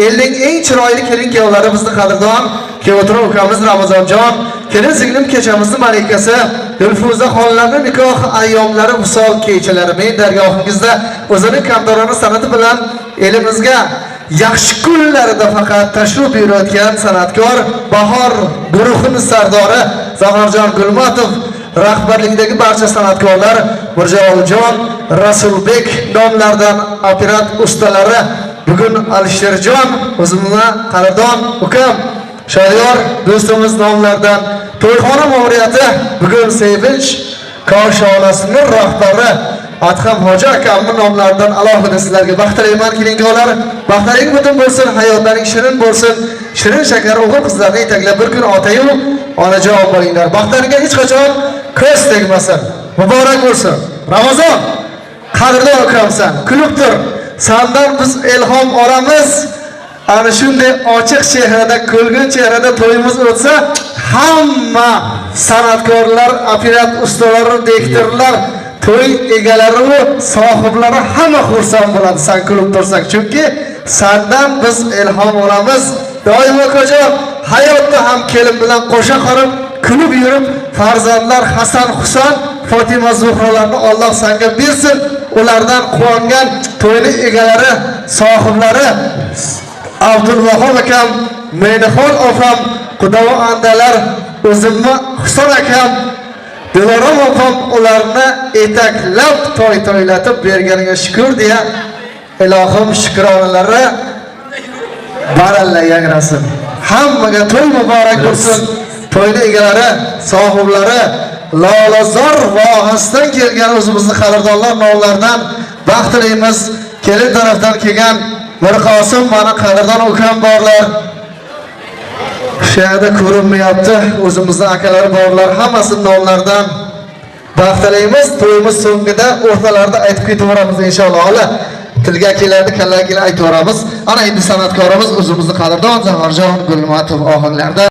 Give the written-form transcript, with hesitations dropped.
Elning eng chiroyli kelin kuyovlari bizni qadrdon kuyovtura ukamiz Ramazonjon, kelin singlim kechamizni malikasi Dilfuza xonlarni nikoh ayyomlari, visol kechalari. Men dargohingizda o'zining kamtarona san'ati bilan elimizga yaxshi kunlarida faqat tashrif buyurayotgan san'atkor Bahor guruhining sardori Zafarjon Gulmatov rahbarligidagi barcha san'atkorlar Mirjaloljon, Rasulbek nomlaridan operat ustalari, bugun Alisherjon o'zimni qadrdon ukam Shahriyor do'stimiz nomlaridan to'yxona ma'muriyati, bugun Sevinch koshonasining rahbari Adham Hoji akamning nomlaridan alohida sizlarga baxt tilayman, kelingolar. Baxtlaring butun bo'lsin, hayotlaring shirin bo'lsin. Shirin shakar o'g'il qizlarni yetaklab bir kun otayu onajon bo'linglar. Baxtlaringga hech qachon ko'z tegmasin. Muborak bo'lsin. Ramazon, qadrdon ukamsan, kulib tur. Sandan biz ilhom olamiz. Ana shunday ochiq chehrada, kulgun chehrada to'yimiz o'tsa, hamma san'atkorlar, operat ustalari, diktorlar, to'y egalari va sohiblari hamma xursand bo'ladi san kulib tursang. Chunki sandan biz ilhom olamiz. Doimo ukajon, hayotda ham kelin bilan qo'sha qorib, kulib yurib, farzandlar Hasan, Husan, Fotima, Zuhralarni Alloh sanga bersin. Ulardan quvongan to'yni egalari, sohiblari Abdulvahob akam, Menixon opam, Qudavo andalar, o'zimni Husan akam, Dilorom opam ularni etaklab to'y to'ylatib berganiga shukur deya ilohim shukronalari baralla yangrasin. Hammaga to'y muborak bo'lsin. To'yni egalari, sohiblari Lolazor vohasidan kelgan o'zimizni qadrdonlar nomlaridan baxt tilaymiz. Kelin tarafdan kelgan Mirqosim mana qadrdon ukam borlar. Shu yerda ko'rinmayapti. O'zimizni akalari borlar, hammasi nomlaridan baxt tilaymiz. To'yimiz so'ngida o'rtalarida aytib ketaveramiz inshaalloh. Hali tilga keladi, kallaga keladi aytaveramiz. Ana endi san'atkorimiz o'zimizni qadrdon Zafarjon Gulmatov ohanglarda.